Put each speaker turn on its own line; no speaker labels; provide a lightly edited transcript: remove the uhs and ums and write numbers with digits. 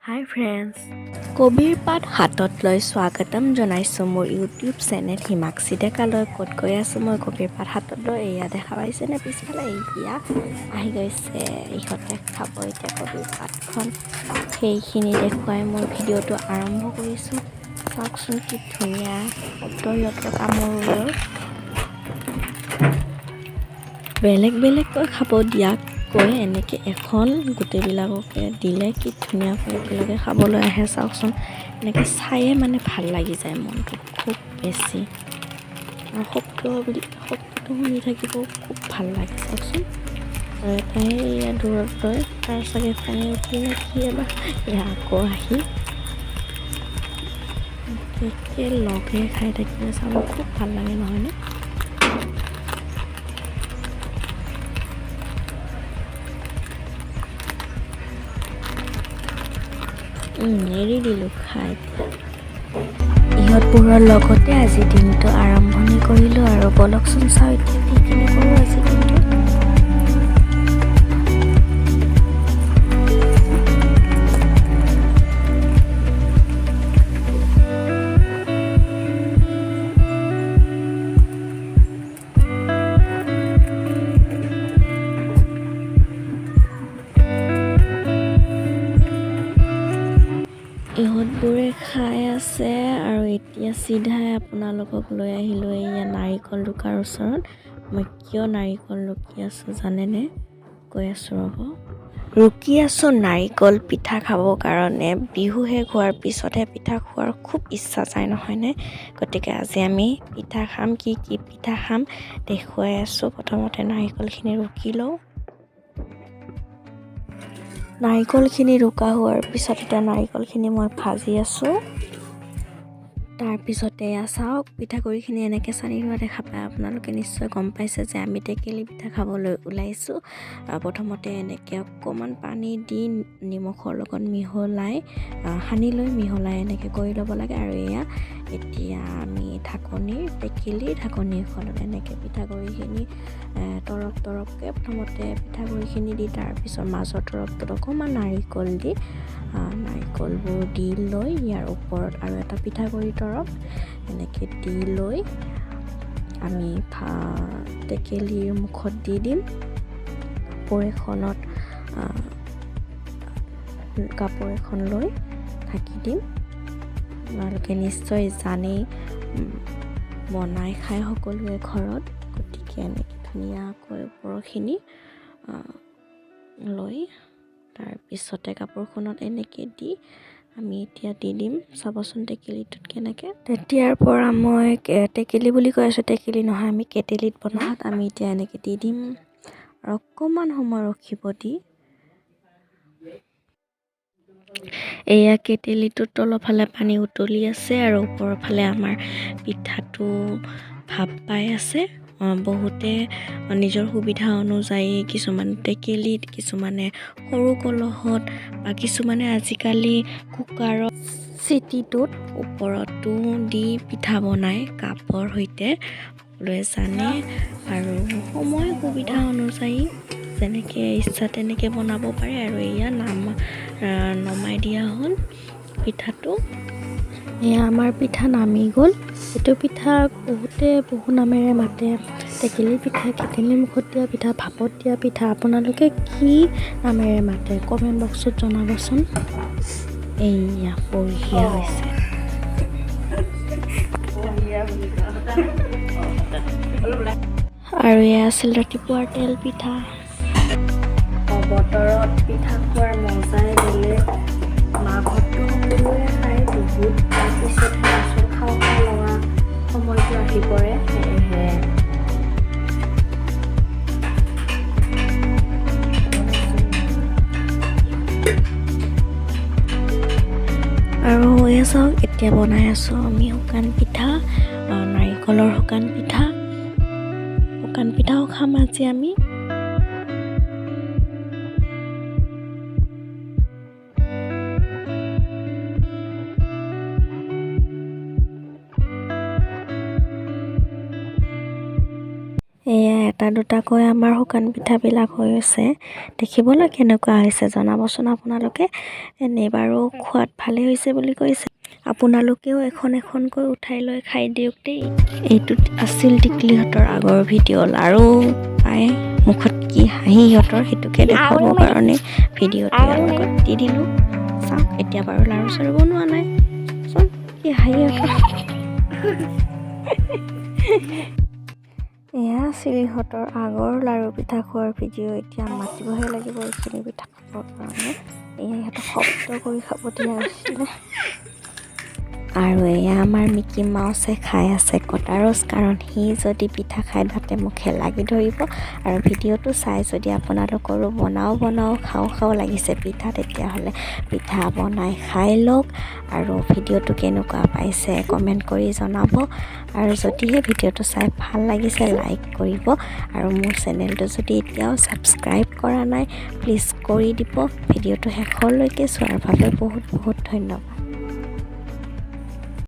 হাই friends, কবিৰ পাত হাতত লৈ স্বাগতম জনাইছোঁ মোৰ ইউটিউব চেনেল হিমাক্ষী ডেকালৈ। ক'ত গৈ আছোঁ মই কবিৰ পাত হাতত লৈ? এয়া দেখা পাইছেনে পিছফালে? এয়া আহি গৈছে, ইহঁতে খাব এতিয়া কবিৰ পাতখন। সেইখিনি দেখুৱাই মোৰ ভিডিঅ'টো আৰম্ভ কৰিছোঁ। চাওকচোন, কি ধুনীয়া শব্দ সিহঁতৰ কামোৰৰ। বেলেগ বেলেগকৈ খাব দিয়াতকৈ এনেকৈ এখন গোটেইবিলাককে দিলে কি ধুনীয়াকৈ একেলগে খাবলৈ আহে, চাওকচোন। এনেকৈ চায়ে মানে ভাল লাগি যায় মনটো খুব বেছি। আৰু শব্দ বুলি শব্দটো শুনি থাকিব খুব ভাল লাগে, চাওকচোন। আৰু এটাই এয়া দূৰত ৰৈ, তাৰ চাগে খঙে উঠিল নে কি এবাৰ। এয়া আকৌ আহি একেলগে খাই থাকিলে চাব খুব ভাল লাগে, নহয়নে? এৰি দিলোঁ খাই। ইহঁতবোৰৰ লগতে আজি দিনটো আৰম্ভণি কৰিলোঁ আৰু ব'লকচোন চাওঁ এতিয়া কি কিনো কৰোঁ আজি দিনটো। ইহঁতবোৰে খাই আছে আৰু এতিয়া চিধাই আপোনালোকক লৈ আহিলোঁ এয়া নাৰিকল ৰুকাৰ ওচৰত। মই কিয় নাৰিকল ৰুকি আছোঁ জানেনে? কৈ আছোঁ ৰ'ব। ৰুকি আছোঁ নাৰিকল পিঠা খাবৰ কাৰণে। বিহু শেষ হোৱাৰ পিছতহে পিঠা খোৱাৰ খুব ইচ্ছা যায়, নহয়নে? গতিকে আজি আমি পিঠা খাম। কি কি পিঠা খাম দেখুৱাই আছোঁ। প্ৰথমতে নাৰিকলখিনি ৰুকি লওঁ। নাৰিকলখিনি ৰুকা হোৱাৰ পিছত এতিয়া নাৰিকলখিনি মই ভাজি আছোঁ। তাৰপিছতে এয়া চাওক, পিঠাগুড়িখিনি এনেকৈ চানি লোৱা দেখা পায় আপোনালোকে নিশ্চয় গম পাইছে যে আমি টেকেলি পিঠা খাবলৈ ওলাইছোঁ। প্ৰথমতে এনেকৈ অকণমান পানী দি নিমখৰ লগত মিহলাই সানি লৈ মিহলাই এনেকৈ কৰি ল'ব লাগে। আৰু এয়া এতিয়া আমি ঢাকনিৰ টেকেলিৰ ঢাকনিখনত এনেকৈ পিঠাগুড়িখিনি তৰপ তৰপকৈ প্ৰথমতে পিঠাগুড়িখিনি দি, তাৰপিছত মাজৰ তৰপটোত অকণমান নাৰিকল দি, নাৰিকলবোৰ দি লৈ ইয়াৰ ওপৰত আৰু এটা পিঠাগুড়ি তৰপ এনেকৈ দি লৈ আমি টেকেলিৰ মুখত দি দিম। কাপোৰ এখন লৈ ঢাকি দিম। আপোনালোকে নিশ্চয় জানেই, বনাই খায় সকলোৱে ঘৰত। গতিকে এনেকৈ ধুনীয়াকৈ ওপৰখিনি লৈ তাৰপিছতে কাপোৰখনত এনেকৈ দি আমি এতিয়া দি দিম। চাবচোন টেকেলিটোত কেনেকৈ। তেতিয়াৰ পৰা মই টেকেলি বুলি কৈ আছোঁ, টেকেলি নহয়, আমি কেটেলিত বনাওঁ। আমি এতিয়া এনেকৈ দি দিম আৰু অকণমান সময় ৰখিব দি। এয়া কেটেলিটোৰ তলৰফালে পানী উতলি আছে আৰু ওপৰৰ ফালে আমাৰ পিঠাটো ভাপ পাই আছে। বহুতে নিজৰ সুবিধা অনুযায়ী কিছুমান টেকেলিত, কিছুমানে সৰু কলহত বা কিছুমানে আজিকালি কুকাৰত চিটিটোত ওপৰতো দি পিঠা বনায় কাপৰ সৈতে, সকলোৱে জানে। আৰু সময় সুবিধা অনুযায়ী যেনেকৈ ইচ্ছা তেনেকৈ বনাব পাৰে। আৰু এয়া নমাই দিয়া হ'ল পিঠাটো। এয়া আমাৰ পিঠা নামি গ'ল। এইটো পিঠা বহুতে বহু নামেৰে মাতে, টেকেলি পিঠা, কেটেলি মুখত দিয়া পিঠা, ভাপত দিয়া পিঠা। আপোনালোকে কি নামেৰে মাতে কমেণ্ট বক্সত জনাবচোন। এইয়া বঢ়িয়া হৈছে। আৰু এয়া আছিল ৰাতিপুৱাৰ তেল পিঠা। বতৰত পিঠা খোৱাৰ মজাই বেলেগ। মাঘততো সকলোৱে খায় বিহুত, তাৰপিছতহে আচল খাওঁ খাওঁ লগা সময়টো আহি পৰে, সেয়েহে আৰু এয়া চাওক, এতিয়া বনাই আছোঁ আমি শুকান পিঠা, নাৰিকলৰ শুকান পিঠা। শুকান পিঠাও খাম আজি আমি। এয়া এটা দুটাকৈ আমাৰ শুকান পিঠাবিলাক হৈ আছে। দেখিবলৈ কেনেকুৱা হৈছে জনাবচোন আপোনালোকে। এনেই বাৰু খোৱাত ভালেই হৈছে বুলি কৈছে। আপোনালোকেও এখন এখনকৈ উঠাই লৈ খাই দিয়ক দেই। এইটোত আছিল টিকলিহঁতৰ আগৰ ভিডিঅ'। লাৰু পাই মুখত কি হাঁহি সিহঁতৰ, সেইটোকে দেখুৱাবৰ কাৰণে ভিডিঅ'টো ইয়াৰ লগত দি দিলোঁ। চাওক, এতিয়া বাৰু লাৰু চাৰু বনোৱা নাই। চাওক কি হাঁহি সিহঁতৰ। এয়া আছিল ইহঁতৰ আগৰ লাৰু পিঠা খোৱাৰ ভিডিঅ'। এতিয়া মাতিবহে লাগিব এইখিনি পিঠা খাবৰ কাৰণে। এয়া ইহঁতক শব্দ কৰি খাব দিয়া হৈছিলে। আৰু এয়া আমাৰ মিকি মাউচে খাই আছে কটাৰচ, কাৰণ সি যদি পিঠা খাই দাঁতে মুখে লাগি ধৰিব। আৰু ভিডিঅ'টো চাই যদি আপোনালোকৰো বনাওঁ বনাওঁ খাওঁ খাওঁ লাগিছে পিঠা, তেতিয়াহ'লে পিঠা বনাই খাই লওক আৰু ভিডিঅ'টো কেনেকুৱা পাইছে কমেণ্ট কৰি জনাব। আৰু যদিহে ভিডিঅ'টো চাই ভাল লাগিছে, লাইক কৰিব আৰু মোৰ চেনেলটো যদি এতিয়াও ছাবস্ক্ৰাইব কৰা নাই, প্লিজ কৰি দিব। ভিডিঅ'টো শেষলৈকে চোৱাৰ বাবে বহুত বহুত ধন্যবাদ।